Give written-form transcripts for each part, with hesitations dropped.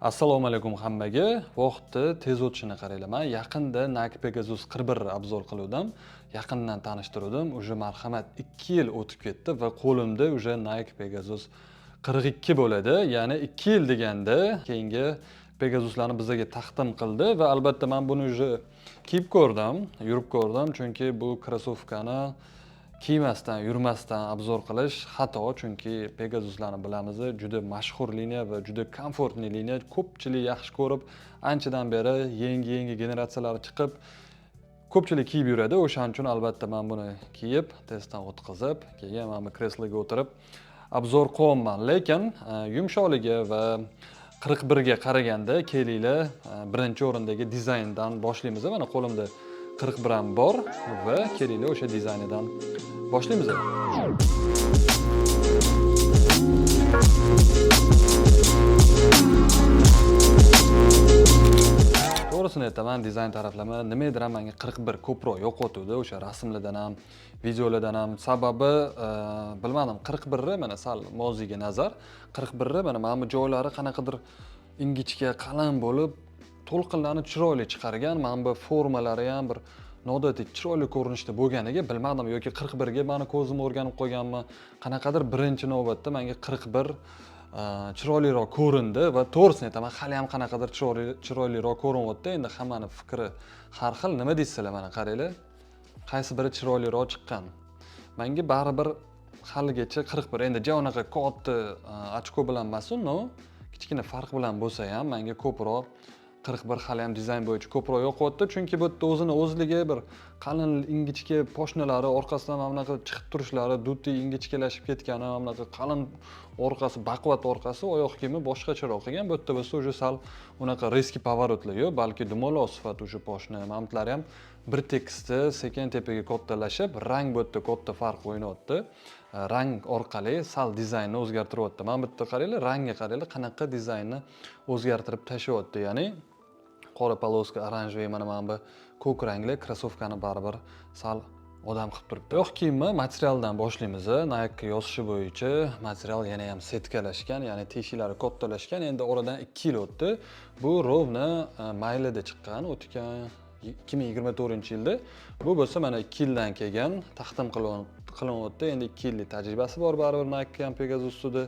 Assalomu alaykum hammaga. Vaqtni tez o'tishini qaranglar. Man yaqinda Nike Pegasus 41 обзор qiluvdim. Yaqindan tanishtiruvdim. Уже, marhamat, 2 yil o'tib ketdi va qo'limda уже Nike Pegasus 42 bo'ladi. Ya'ni 2 yil deganda keyingi Pegasuslarni bizga taqdim qildi va albatta men buni уже kiyib ko'rdim, yurib ko'rdim, chunki bu krossovkani kiymasdan, yurmasdan обзор qilish xato, chunki Pegasuslarni bilamiz, juda mashhur liniya va juda комфортный liniya. Ko'pchilik yaxshi ko'rib, anchadan beri yangi-yangi generatsiyalari chiqib, ko'pchilik kiyib yuradi. O'shaning uchun albatta men buni kiyib, testdan o'tkazib, keyin mana bu kresloga o'tirib обзор qilyapman. Lekin yumshoqligi va 41 ga qaraganda, kelinglar, birinchi o'rindagi dizayndan boshlaymiz. Mana qo'limda 41 ham bor va kelinglar, o'sha dizaynidan boshlaymiz. To'g'risini aytaman, dizayn taraflama nimagadir ham menga 41 ko'proq yoqyotgandi, o'sha rasmlardan ham, videolardan ham. Sababi bilmadim, 41 ni mana sal moziyga nazar, 41 ni mana bu joylari qanaqadir ingichka, qalin bo'lib, to'lqinlarni chiroyli chiqargan. Mana bu formalari ham bir noodatiy chiroyli ko'rinishda bo'lganiga, bilmadim, yoki 41 ga mani ko'zim o'rganib qolganmi, qanaqadir birinchi navbatda menga 41 chiroyliroq ko'rindi va to'g'risini aytaman, hali ham qanaqadir chiroyliroq ko'rinyapti. Endi hammani fikri har xil. Nima deysizlar, mana qaranglar, qaysi biri chiroyliroq chiqqan? Menga baribir haligacha 41. Endi ja unaqa katta ochko bilan emasu, но kichkina farq bilan bo'lsa ham, menga ko'proq 41 hali ham dizayn bo'yicha ko'proq yoqyapti, chunki bu yerda o'zini o'zligi, bir qalin ingichka poshnalari, orqasidan mana bunaqa chiqib turishlari, дутый ingichkalashib ketgani, mana bunaqa qalin orqasi, baquvvat orqasi oyoq kiyimi boshqacharoq qilgan. Bu yerda bo'lsa уже sal unaqa резкий поворот lar yo'q, balki dumaloq sifat уже poshna mantlari ham bir tekisda sekin tepaga kattalashib, rang bu yerda katta farq o'ynayapti. Rang orqali sal dizaynni o'zgartiryapti. Mana bu yerda qaranglar, rangga qaranglar, qanaqa dizaynni o'zgartirib tashlayapti. Ya'ni qora полоска, оранжевый, mana bu ko'k rangli krossovkani baribir sal odam qilib turibdi. Oyoq kiyimni materialdan boshlaymiz. Nike yozishi bo'yicha material yana ham setkalashgan, ya'ni teshiklari kattalashgan. Endi oradan 2 yil o'tdi. Bu ровно maylida chiqqan, o'tgan 2024 yilda. Bu bo'lsa mana 2 yildan kelgan taqdim qilinyapti. Endi 2 yillik tajribasi bor baribir Nike ham Pegasus ustida.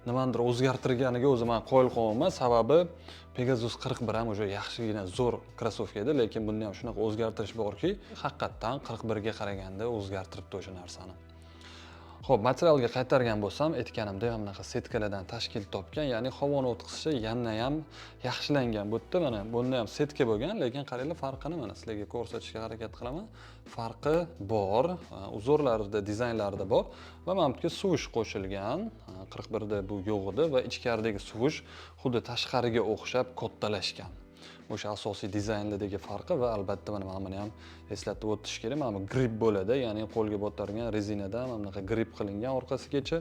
Nimanidir o'zgartirganiga o'zi man qoyil qolmayman. Sababi Pegasus 41 ham уже yaxshigina zo'r krossovka edi, lekin bunda ham shunaqa o'zgartirish borki, haqiqatdan 41 ga qaraganda o'zgartiribdi o'sha narsani. Xo'p, materialga qaytargan bo'lsam, aytganimdek, mana bunaqa setkalardan tashkil topgan, ya'ni havoni o'tkazishi yana ham yaxshilangan. Bu yerda mana bunda ham setka bo'lgan, lekin qaranglar farqini, mana sizlarga ko'rsatishga harakat qilaman. Farqi bor, узор larida, dizaynlarida bor va mana bu yerga свуш qo'shilgan. 41 da bu yo'q edi va ichkaridagi свуш xuddi tashqariga o'xshab kattalashgan. O'sha asosiy dizaynlardagi farqi. Va albatta mana buni ham eslatib o'tish kerak. Mana bu grip bo'ladi, ya'ni qo'lga botargan rezinadan mana bunaqa grip qilingan orqasigacha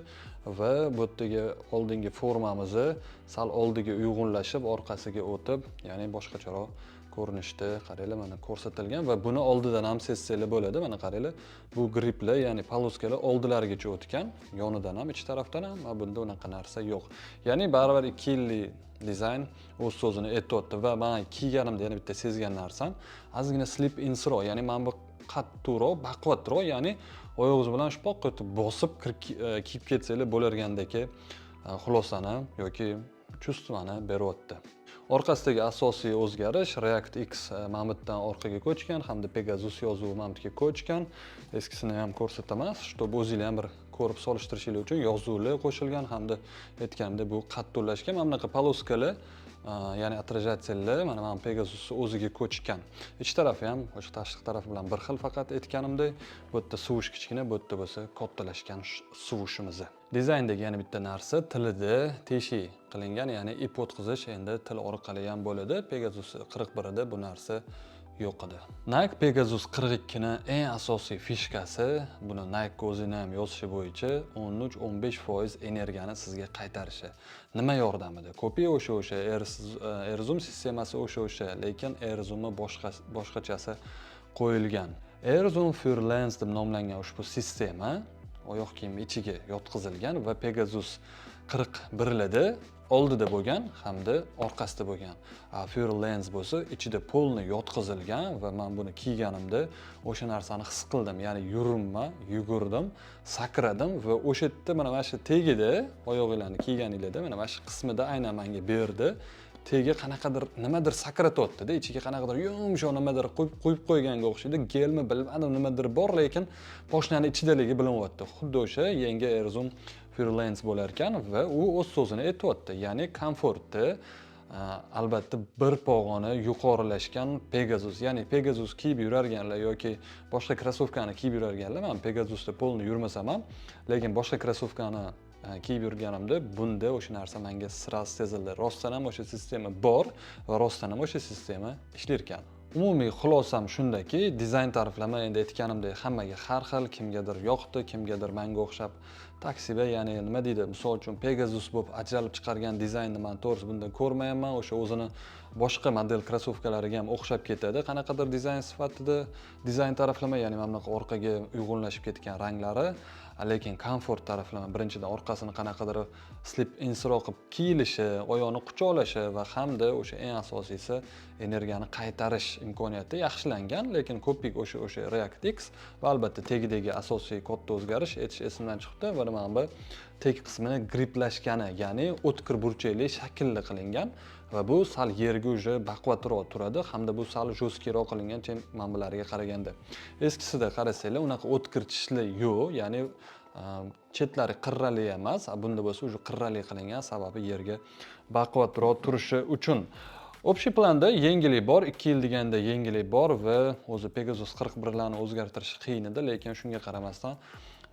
va bu yerdagi oldingi formamizni sal oldiga uyg'unlashib, orqasiga o'tib, ya'ni boshqacharoq ko'rinishda, qaranglar, mana ko'rsatilgan va buni oldidan ham sezsanglar bo'ladi. Mana qaranglar, bu griplar, ya'ni полоска lar oldilarigacha o'tgan, yonidan ham, ich tarafdan ham, va bunda unaqa narsa yo'q. Ya'ni baribir 2 yillik dizayn o'z so'zini aytyapti. Va man kiyganimda yana bitta sezgan narsam ozgina slip insroq, ya'ni mana bu qattiqroq, baquvvatroq, ya'ni oyog'ingiz bilan shpoq etib bosib kirib kiyib ketsanglar bo'largandagi xulosani yoki чувство ni beryapti. Orqasidagi asosiy o'zgarish React X mana bu yerdan orqaga ko'chgan hamda Pegasus yozuvi mana bu yerga ko'chgan. Eskisini ham ko'rsataman, чтобы o'zinglar ham bir ko'rib solishtirishinglar uchun. Yozuvlar qo'shilgan hamda aytganimdek, bu qattiqlashgan. Mana bunaqa полоска lar, ya'ni отражатель lar mana Pegasus o'ziga ko'chgan. Ich tarafi ham o'sha tashqi tarafi bilan bir xil, faqat aytganimdek, bu yerda свуш kichkina, bu yerda bo'lsa kattalashgan свуш imiz. Dizayndagi yana bitta narsa, tilida teshik qilingan, ya'ni ip o'tkazish endi til orqali ham bo'ladi. Pegasus 41 da bu narsa yo'q edi. Nike Pegasus 42 ni eng asosiy фишка si, buni Nike o'zini ham yozishi bo'yicha, 13-15% energiyani sizga qaytarishi. Nima yordamida? Kopiya o'sha Air Zoom sistemasi o'sha, lekin Air Zoom'i boshqachasi qo'yilgan. Air Zoom für Lens deb nomlangan ushbu sistema oyoq kiyim ichiga yotqizilgan va Pegasus 41 larda Oldida bo'lgan hamda orqasida bo'lgan. A Fury Lens bo'lsa, ichida полный yotqizilgan va man buni kiyganimda o'sha narsani his qildim. Ya'ni yurinma, yugurdim, sakradim va o'sha yerda, mana shu tagida, oyog'inglarni kiyganinglarda, mana shu qismida aynan menga berdi. Tegi qanaqadir nimadir sakratyapti-da, ichiga qanaqadir yumshoq nimadir qo'yib qo'yganga o'xshaydi. Gelmi, bilmadim, nimadir bor, lekin poshnani ichidaligi bilinyapti. Xuddi o'sha yangi Air Zoom Fury Lens bo'lar ekan va u o'z so'zini aytyapti. Ya'ni komfortni albatta bir pog'ona yuqorilashgan Pegasus. Ya'ni Pegasus kiyib yurarganlar yoki boshqa krossovkani kiyib yurarganlar, man Pegasusda полный yurmasam ham, lekin boshqa krossovkani kiyib yurganimda bunda o'sha narsa menga сразу sezildi. Rostdan ham o'sha sistema bor va rostdan ham o'sha sistema ishlar ekan. Umumiy xulosam shundaki, dizayn taraflama, endi aytganimdek, hammaga har xil, kimgadir yoqdi, kimgadir manga o'xshab taksiga, ya'ni nima deydi, misol uchun, Pegasus bo'lib ajralib chiqargan dizaynni man to'g'risi bundan ko'rmayapman. O'sha o'zini boshqa model krossovkalariga ham o'xshab ketadi qanaqadir dizayn sifatida, dizayn taraflama, ya'ni mana bunaqa orqaga uyg'unlashib ketgan ranglari. Lekin komfort taraflama, birinchidan, orqasini qanaqadir slip insroq qilib kiyilishi, oyoqni quchoqlashi va hamda o'sha eng asosiysi, energiyani qaytarish imkoniyati yaxshilangan, lekin ko'pik o'sha React X. Va albatta tagidagi asosiy katta o'zgarish aytish esimdan chiqibdi va mana bu tag qismini griplashgani, ya'ni o'tkir burchakli shaklli qilingan va bu sal yerga уже baquvvatroq turadi hamda bu sal жесткий roq qilingan, чем mana bularga qaraganda. Eskisida qarasanglar, unaqa o'tkir tishli yo'q, ya'ni chetlari qirrali emas, a bunda bo'lsa уже qirrali qilingan, sababi yerga baquvvatroq turishi uchun. Общий planda yengillik bor, 2 yil deganda yengillik bor va o'zi Pegasus 41larni o'zgartirish qiyin edi, lekin shunga qaramasdan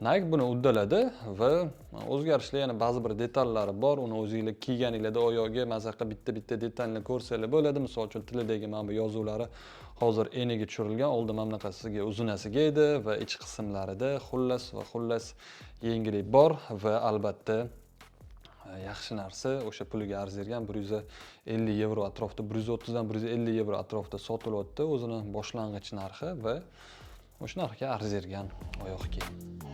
Nike buni uddaladi va o'zgarishlar, yana ba'zi bir detallari bor. Uni o'zinglar kiyganinglarda oyog'iga maza qilib bitta-bitta detalni ko'rsanglar bo'ladi. Misol uchun, tilidagi mana bu yozuvlari hozir eniga tushirilgan, oldin mana bunaqasiga, uzunasiga edi va ich qismlarida, xullas va xullas, yengillik bor va albatta yaxshi narsa, o'sha puliga arziydigan 150 yevro atrofida, 130 dan 150 yevro atrofida sotilyapti o'zini boshlang'ich narxi va o'sha narxga arziydigan oyoq kiyim.